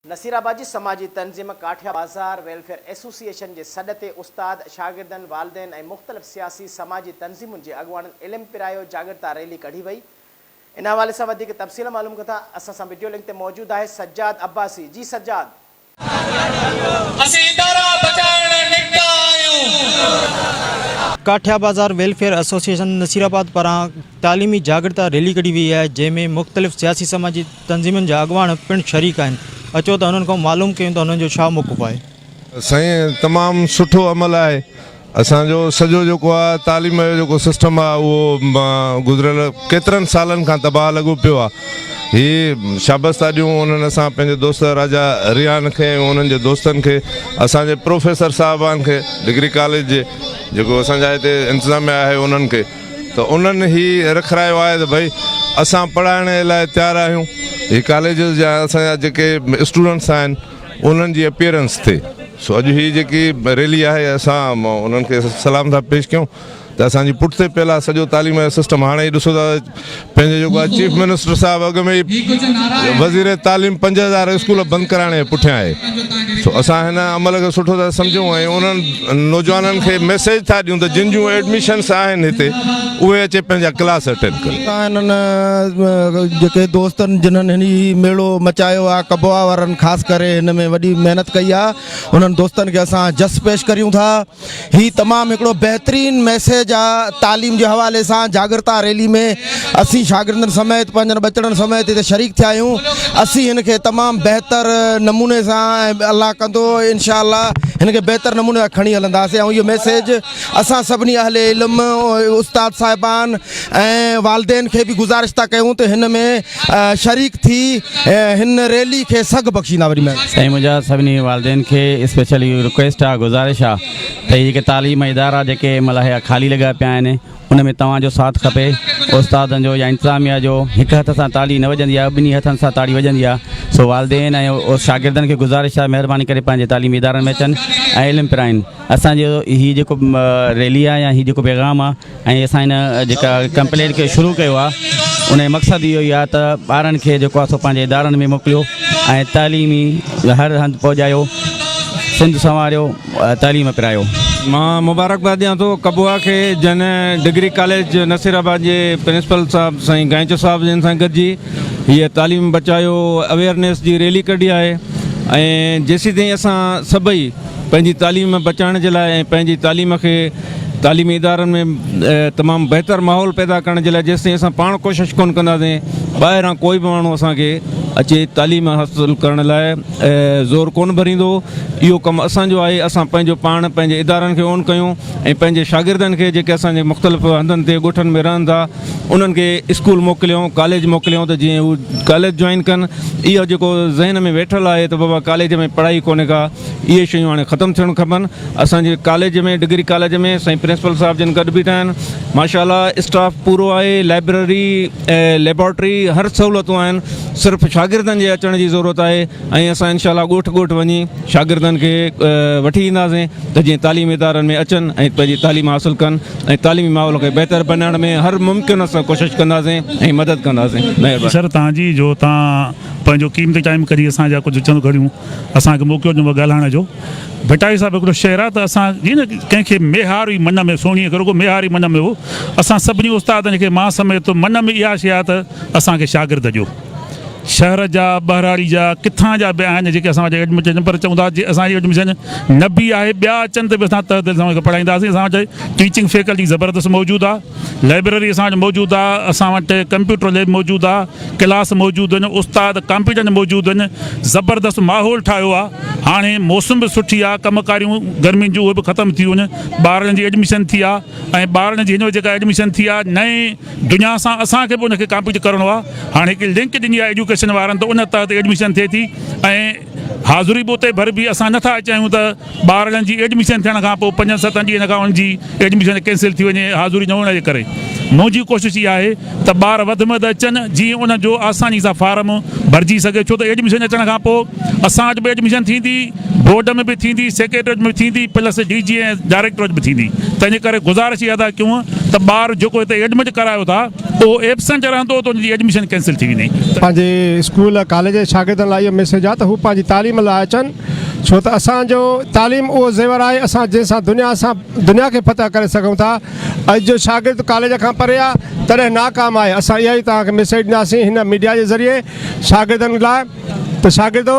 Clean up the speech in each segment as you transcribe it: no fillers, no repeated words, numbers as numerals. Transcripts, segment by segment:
نصيرآباد جي سماجي تنظيم ڪاٺيا بازار ويلفيئر ايسوسيئيشن جي سڏ تي استاد، شاگردن، والدين ۽ مختلف سياسي سماجي تنظيمن جي اڳواڻن علم پرايو جاڳرتا ريلي ڪڍي وئي. ان حوالي سان وڌيڪ تفصيل معلوم ڪندا اسان سان وڊيو لنڪ تي موجود آهي سجاد عباسي جي سجاد. اسين ادارا بچائڻ نڪتا آهيون. ڪاٺيا بازار ويلفيئر ايسوسيئيشن نصيرآباد پاران تعليمي جاڳرتا ريلي ڪڍي وئي آهي جنهن ۾ مختلف سياسي سماجي تنظيمن جا اڳواڻ پڻ شريڪ آهن اچو ته انهن کان معلوم ڪيون ته انهن جو ڇا موقف آهي. سائين تمام سٺو عمل آهي اسان جو سڄو جيڪو آهي تعليم جو جيڪو سسٽم آهي اهو گذريل ڪيترن سالن کان تباهه لڳو پيو آهي هي شابس ٿا ڏيون انهن اسان پنهنجي دوست راجا ريحان کي ۽ انهن جي دوستن کي اسان جي پروفيسر صاحبان کي ڊگري ڪاليج جي جيڪو اسان جا هتي انتظاميا آهي انهن کي ته انهن هي رکرايو آهي ته ڀئي اسان پڙهائڻ جي لاء تيار آهيون هي ڪاليجز جا اسان جا جيڪي اسٽوڊنٽس آهن انهن جي اپيئرنس ٿئي سو اڄ هي جيڪي ريلي آهي اسان انهن کي سلام ٿا پيش ڪيون ته اسان جي پٺتي پيل آهي سڄو تعليم جو سسٽم هاڻي هي ڏسو ٿا پنهنجو جيڪو آهي چيف منسٽر صاحب اڳ ۾ ئي وزير تعليم 5000 اسڪول بند ڪرائڻ جي پٺيان آهي سو اسان هن عمل کي سٺو ٿا سمجهون ۽ انهن نوجوانن کي ميسيج ٿا ڏيون ته جن جون ايڊميشنس آهن هتي اهي اچي پنهنجا ڪلاس اٽينڊ ڪن. اسان هنن جيڪي دوستن جنھن هن هي ميڙو مچايو آ قبوا وارن خاص ڪري هن ۾ وڏي محنت ڪئي آ انهن دوستن کي اسان جس پيش ڪريون ٿا. هي تمام هڪڙو بهترين ميسيج آ تعليم جي حوالي سان جاڳرتا ريلي ۾ اسين شاگردن سميت پنهنجن ٻچڙن سميت هتي شريڪ ٿيا آهيون اسين هن کي تمام بهتر نموني سان ۽ الله ڪندو انشاء الله هن کي بهتر نموني سان کڻي هلنداسين ۽ اهو ميسيج اسان سڀني اهل علم استاد صاحبان ۽ والدين کي به گذارش ٿا ڪيون ته هن ۾ شريڪ ٿي هن ريلي کي سگهه بخشيندا وڏي مهرباني. سائين منهنجا سڀني والدين کي اسپيشل اهو رڪويسٽ آ گذارش آ ته هي جيڪي تعليم ادارا جيڪي هن مهل هيا خالي لڳا پيا آهن ان ۾ توهان جو ساٿ کپي استادن جو يا انتظاميا جو هڪ هٿ سان تاڙي نه وڄندي آ ٻنهي هٿن سان تاڙي وڄندي آ سو والدين ۽ شاگردن کي گذارش آ مهرباني ڪري پنهنجي تعليمي ادارن ۾ اچن ۽ علم پرائين اسان جو هي جيڪو ريلي آ يا هي جيڪو پيغام آ ۽ اسان هن جيڪا ڪمپلينٽ کي شروع ڪيو آهي ان جو مقصد اهو ئي آهي ته ٻارن کي جيڪو آهي سو پنهنجي ادارن ۾ موڪليو ۽ تعليمي هر هنڌ پهچايو سنڌ سنواريو تعليم پرايو. مان مبارڪباد ڏيان ٿو قبوا کي جنھن ڊگري ڪاليج نصير آباد جي پرنسپل صاحب سائين گائنچو صاحب جن سان گڏجي هيء تعليم بچايو اويئرنيس جي ريلي ڪڍي آهي ۽ جيسيتائين اسان سڀئي پنهنجي تعليم بچائڻ جي لاء ۽ پنهنجي تعليم کي تعليمي ادارن ۾ تمام بهتر ماحول پيدا ڪرڻ جي لاء جيستائين اسان پاڻ ڪوشش ڪونه ڪنداسين ٻاهران ڪوئي به ماڻهو اسان کي اچي تعليم حاصل ڪرڻ لاء زور ڪونه ڀريندو اهو ڪم اسان جو آهي اسان پنهنجو پاڻ پنهنجي ادارن کي اون ڪيون ۽ پنهنجي شاگردن کي جيڪي اسان جي مختلف هنڌن تي ڳوٺن ۾ رهن ٿا انهن کي اسڪول موڪليون ڪاليج موڪليون ته جيئن هو ڪاليج جوائن ڪن اهو جيڪو ذهن ۾ ويٺل آهي ته بابا ڪاليج ۾ پڙهائي ڪونهي ڪا اهي شيون هاڻي ختم ٿيڻ کپن اسان جي ڪاليج ۾ ڊگري ڪاليج ۾ سائين پرنسپل صاحب جن گڏ بيٺا آهن ماشاء الله اسٽاف پورو آهي لائبريري ليبارٽري هر سهولتون آهن صرف شاگردن جي اچڻ جي ضرورت آهي ۽ اسان انشاء الله ڳوٺ ڳوٺ وڃي شاگردن کي وٺي اينداسين ته جيئن تعليمي ادارن ۾ اچن ۽ پنهنجي تعليم حاصل ڪن ۽ تعليمي ماحول کي بهتر بنائڻ ۾ هر ممڪن اسان ڪوشش ڪنداسين ۽ مدد ڪنداسين مهرباني. سر توهان جي جو توهان پنهنجو قيمتي ٽائيم ڪڍي اسان جا ڪجهه چند گهڙيون اسان کي موقعو ڏنو ڳالهائڻ جو. ڀٽائي صاحب هڪڙو شعر آ ته اسان جي نه ڪنهن کي ميهار ئي من ۾ سهڻيء کي رڳو ميهار ئي من ۾ هو اسان سڀني استادن کي مان سميت من ۾ اها شيء آ ته اسان کي شاگرد ڏيو. شهر جا ٻهراڙي جا ڪٿان جا به آهن جيڪي اسان وٽ ايڊمٽ اچن پر چون ٿا جي اسان جي ايڊميشن نه به آهي ٻيا اچن ته به اسان تهه دل سان ان کي پڙهائينداسين اسان وٽ ٽيچنگ فيڪلٽي زبردست موجود آهي لائبريري اسان وٽ موجود آهي اسان وٽ ڪمپيوٽر ليب موجود آهي ڪلاس موجود آهن استاد ڪامپيٽنٽ موجود آهن زبردست ماحول ٺاهيو آهي هاڻي موسم به سٺي آهي ڪم ڪاريون گرمين جون اهي به ختم ٿي ويون ٻارڙن جي ايڊميشن ٿي آهي ۽ ٻارڙن جي هن وقت جيڪا ايڊميشن ٿي آهي نئين دنيا سان اسان کي به ان کي ڪامپيٽ ڪرڻو آهي هاڻي هڪ لنڪ ڏني آهي ايجوڪيشن وارن ته ان تحت ايڊميشن ٿئي ٿي ۽ حاضري به اتي ڀربي اسان نٿا چاهيون ته ٻارڙن جي ايڊميشن ٿيڻ کان پوء پنجن ستن ڏينهن کان انهن جي ايڊميشن ڪينسل ٿي وڃي حاضري نه هئڻ جي ڪري منهنجي ڪوشش اها آهي ته ٻار وڌ ۾ وڌ اچن جيئن انهن جو آساني سان فارم ڀرجي سگهي ڇو ته ايڊميشن اچڻ کان پوء اسان وٽ به ايڊميشن ٿيندي بورڊ ۾ به ٿيندي سيڪريٽريٽ ۾ به ٿيندي پلس ڊي جي ۽ ڊائريڪٽر وٽ به ٿيندي تنهنجي ڪري گذارش اها ٿا ڪيون ته ٻار جيڪو هتي ايڊمٽ ڪرايو ٿا اهو ايبسنٽ رهندو ته ان جي ايڊميشن ڪينسل ٿي ويندي. پنهنجي اسڪول ڪاليج جي شاگردن لاء اهو ميسيج آهي ته هو پنهنجي تعليم لاء اچن ڇو ته اسان جو تعليم اهو زيور آهي اسان جنهن سان دنيا سان دنيا کي فتح ڪري سگهون ٿا اڄ جو شاگرد ڪاليج کان پري آهي تڏهن ناڪام آهي اسان اها ئي توهان کي ميسيج ڏينداسين هن ميڊيا جي ذريعي شاگردن لاء ته شاگردو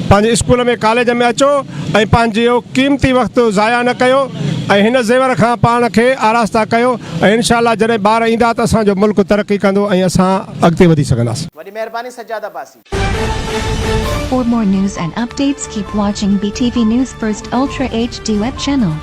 پنهنجي اسڪول ۾ ڪاليج ۾ اچو ۽ پنهنجو قيمتي وقت ضايع نه ڪيو ۽ هن زيور کان پاڻ کي آراسته ڪيو ۽ انشاء الله جڏهن ٻار ايندا ته اسان جو ملڪ ترقي ڪندو ۽ اسان اڳتي وڌي سگهنداسين. وڏي مهرباني Sajjad Abbasi. For more news and updates keep watching BTV News First Ultra HD web channel.